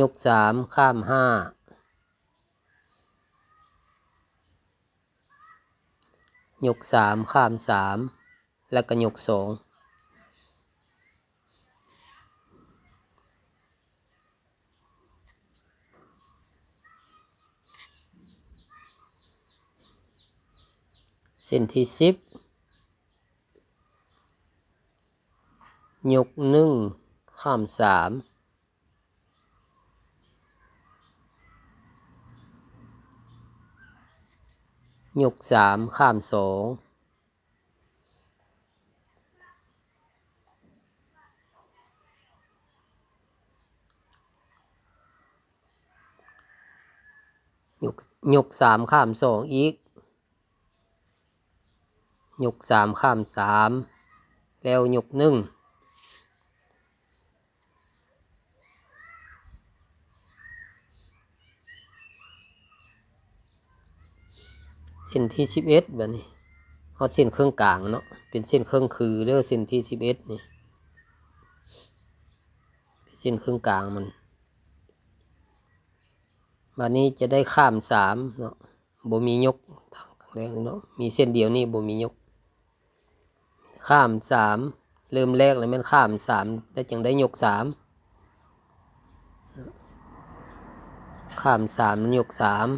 ຍົກສາມຂ້າມຫ້າ ຍົກສາມຂ້າມສາມ ແລ້ວກໍຍົກສອງ. ເສັ້ນທີສິບ ຍົກໜຶ່ງຂ້າມສາມ ຍົກສາມຂ້າມສອງ ຍົກ ຍົກສາມຂ້າມສອງອີກ ຍົກສາມຂ້າມສາມ ແລ້ວຍົກໜຶ່ງ. ເສັ້ນທີສິບເອັດ ບາດນີ້ຮອດເສັ້ນເຄິ່ງກາງເນາະ ເປັນເສັ້ນເຄິ່ງຄືເດີ ເສັ້ນທີສິບເອັດນີ້ ເປັນເສັ້ນເຄິ່ງກາງມັນ. ບາດນີ້ຈະໄດ້ຂ້າມສາມເນາະ ບໍ່ມີຍົກທາງແລກນີ້ເນາະ ມີເສັ້ນດຽວນີ້ບໍ່ມີຍົກ ຂ້າມສາມ ເລີ່ມແລກແລ້ວແມ່ນຂ້າມສາມ ແລ້ວຈຶ່ງໄດ້ຍົກສາມ ຂ້າມສາມຍົກສາມ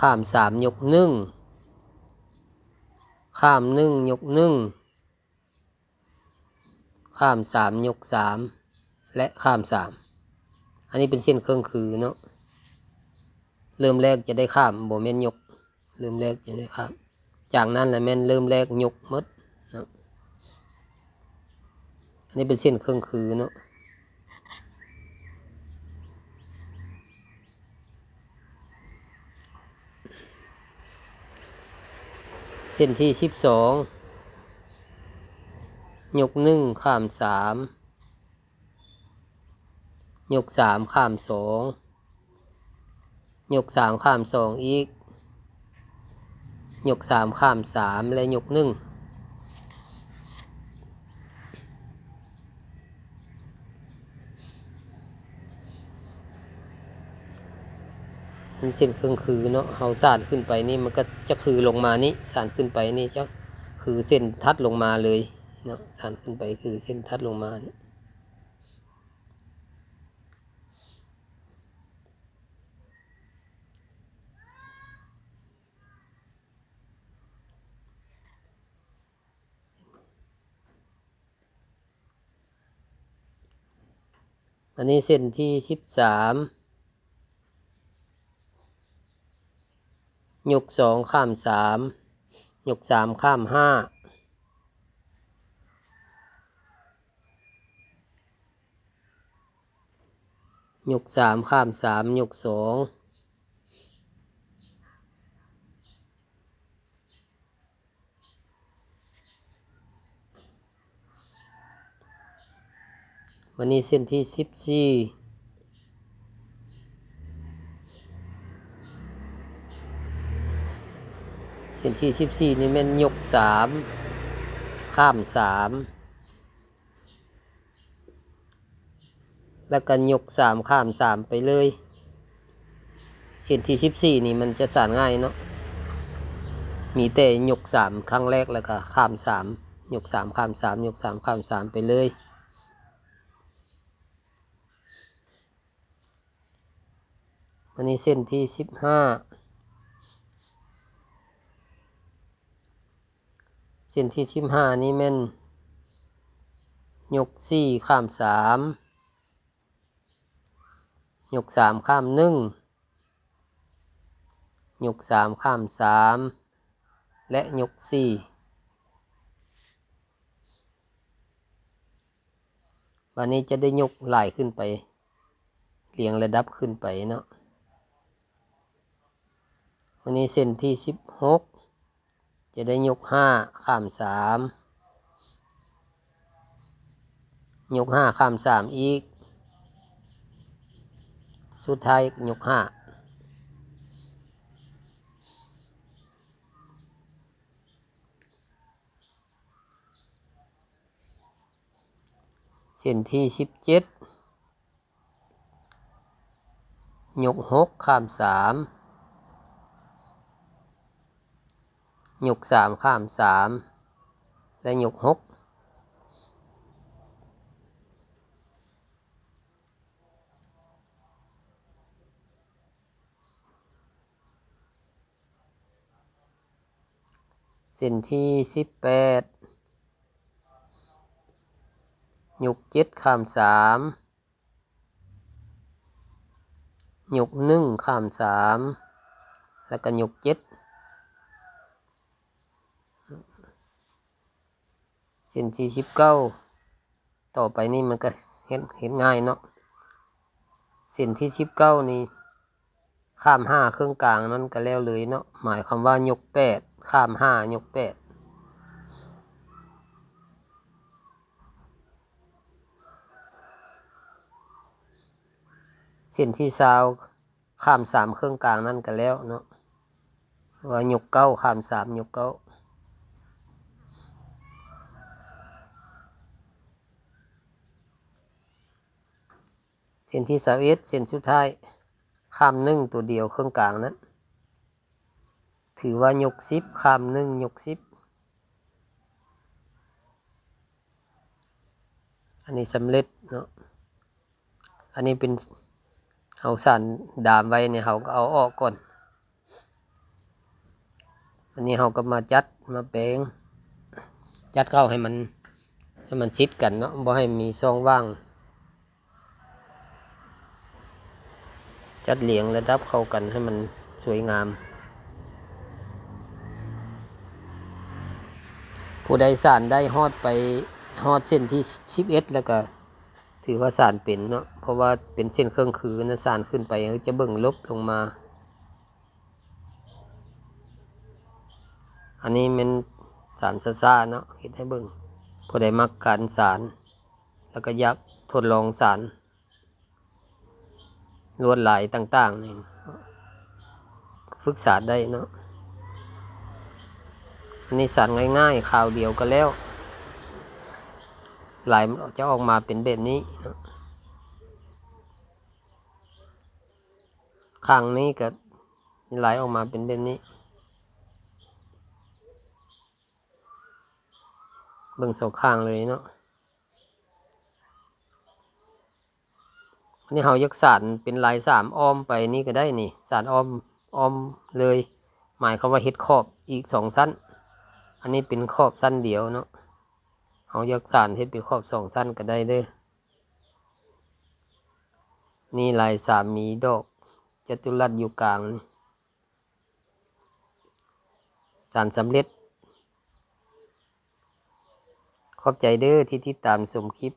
ຂ້າມສາມຍົກໜຶ່ງ ຂ້າມໜຶ່ງຍົກໜຶ່ງ ຂ້າມສາມຍົກສາມ ແລະ ຂ້າມສາມ. ອັນນີ້ເປັນເສັ້ນເຄິ່ງຄືເນາະ ເລີ່ມແລກຈະໄດ້ຂ້າມ ບໍ່ແມ່ນຍົກ ເລີ່ມແລກຈະໄດ້ຂ້າມ ຈາກນັ້ນລະແມ່ນເລີ່ມແລກຍົກໝົດເນາະ. ອັນນີ້ເປັນເສັ້ນເຄິ່ງຄືເນາະ. ເສັ້ນທີສິບສອງ ຍົກໜຶ່ງຂ້າມສາມ ຍົກສາມຂ້າມສອງ ຍົກສາມຂ້າມສອງອີກ ຍົກສາມຂ້າມສາມ ແລະ ຍົກໜຶ່ງ. ມັນເສັ້ນເຄິ່ງຄືເນາະ ເຮົາສານຂຶ້ນໄປນີ້ ມັນກໍຈະຄືລົງມານີ້ ສານຂຶ້ນໄປນີ້ຈະຄືເສັ້ນຖັດລົງມາເລີຍເນາະ ສານຂຶ້ນໄປຄືເສັ້ນຖັດລົງມານີ້. ອັນນີ້ເສັ້ນທີສິບສາມ ຍົກສອງຂ້າມສາມ ຍົກສາມຂ້າມຫ້າ ຍົກສາມຂ້າມສາມ ຍົກສອງ. ບາດນີ້ເສັ້ນທີສິບສີ່ ເສັ້ນທີສິບສີ່ນີ້ແມ່ນຍົກສາມຂ້າມສາມ ແລ້ວກໍຍົກສາມຂ້າມສາມໄປເລີຍ. ເສັ້ນທີສິບສີ່ນີ້ມັນຈະສານງ່າຍເນາະ ມີແຕ່ຍົກສາມຄັ້ງແລກ ແລ້ວກໍຂ້າມສາມ ຍົກສາມຂ້າມສາມ ຍົກສາມຂ້າມສາມໄປເລີຍ. ບາດນີ້ເສັ້ນທີສິບຫ້າ ເສັ້ນທີສິບຫ້ານີ້ແມ່ນຍົກສີ່ຂ້າມສາມ ຍົກສາມຂ້າມໜຶ່ງ ຍົກສາມຂ້າມສາມ ແລະ ຍົກສີ່. ບາດນີ້ຈະໄດ້ຍົກຫຼາຍຂຶ້ນໄປ ລຽງລະດັບຂຶ້ນໄປເນາະ. ບາດນີ້ເສັ້ນທີສິບຫົກ ຈະໄດ້ຍົກຫ້າຂ້າມສາມ ຍົກຫ້າຂ້າມສາມອີກ ສຸດທ້າຍຍົກຫ້າ. ເສັ້ນທີສິບເຈັດ ຍົກຫົກຂ້າມສາມ, ຍົກສາມຂ້າມສາມ ແລະ ຍົກຫົກ. ເສັ້ນທີສິບແປດ, ຍົກເຈັດຂ້າມສາມ, ຍົກໜຶ່ງຂ້າມສາມ ແລ້ວກໍຍົກເຈັດ. ເສັ້ນທີສິບເກົ້າ ຕໍ່ໄປນີ້ມັນກໍເຮັດ ເຮັດງ່າຍເນາະ. ເສັ້ນທີສິບເກົ້ານີ້ ຂ້າມຫ້າເຄິ່ງກາງນັ້ນກໍແລ້ວເລີຍເນາະ, ໝາຍຄວາມວ່າຍົກແປດຂ້າມຫ້າ ຍົກແປດ. ເສັ້ນທີຊາວ ຂ້າມສາມເຄິ່ງກາງນັ້ນກໍແລ້ວເນາະ, ວ່າຍົກເກົ້າຂ້າມສາມ ຍົກເກົ້າ. ເສັ້ນທີຊາວເອັດ ເສັ້ນສຸດທ້າຍ ຂ້າມໜຶ່ງຕົວດຽວເຄິ່ງກາງນັ້ນ ຖືວ່າຍົກສິບຂ້າມໜຶ່ງ ຍົກສິບ. ອັນນີ້ສຳເລັດເນາະ. ອັນນີ້ເປັນ ເຮົາສານດາມໄວ້ນີ້ ເຮົາກໍເອົາອອກກ່ອນ. ອັນນີ້ເຮົາກໍມາຈັດ ມາແປງ ຈັດເຂົ້າໃຫ້ມັນ ໃຫ້ມັນຊິດກັນເນາະ, ບໍ່ໃຫ້ມີຊ່ອງວ່າງ. ຈັດລຽງລະດັບເຂົ້າກັນໃຫ້ມັນສວຍງາມ. ຜູ້ໃດສານໄດ້ຮອດໄປ ຮອດເສັ້ນທີສິບເອັດແລ້ວກໍຖືວ່າສານເປັນເນາະ, ເພາະວ່າເປັນເສັ້ນເຄິ່ງຄືນະ, ສານຂຶ້ນໄປກໍຈະເບິ່ງລົບລົງມາ. ອັນນີ້ແມ່ນສານຊ້າໆເນາະ, ເຮັດໃຫ້ເບິ່ງ. ຜູ້ໃດມັກການສານ ແລ້ວກໍຢາກທົດລອງສານລວດລາຍຕ່າງໆນີ້ ຝຶກສານໄດ້ເນາະ. ອັນນີ້ສານງ່າຍໆ ຄາວດຽວກໍແລ້ວ, ລາຍມັນຈະອອກມາເປັນແບບນີ້ເນາະ. ຂ້າງນີ້ກໍລາຍອອກມາເປັນແບບນີ້, ເບິ່ງສອງຂ້າງເລີຍເນາະ. ອັນນີ້ເຮົາຢາກສານເປັນລາຍສາມອ້ອມໄປນີ້ກໍໄດ້ນີ້, ສານອ້ອມ ອ້ອມເລີຍ, ໝາຍຄວາມວ່າເຮັດຂອບອີກສອງຊັ້ນ. ອັນນີ້ເປັນຂອບຊັ້ນດຽວເນາະ, ເຮົາຢາກສານເຮັດເປັນຂອບສອງຊັ້ນກໍໄດ້ເດີ້. ນີ້ລາຍສາມ ມີດອກຈັດຕຸລັດຢູ່ກາງນີ້. ສານສຳເລັດ. ຂອບໃຈເດີ້ທີ່ຕິດຕາມຊົມຄລິບ.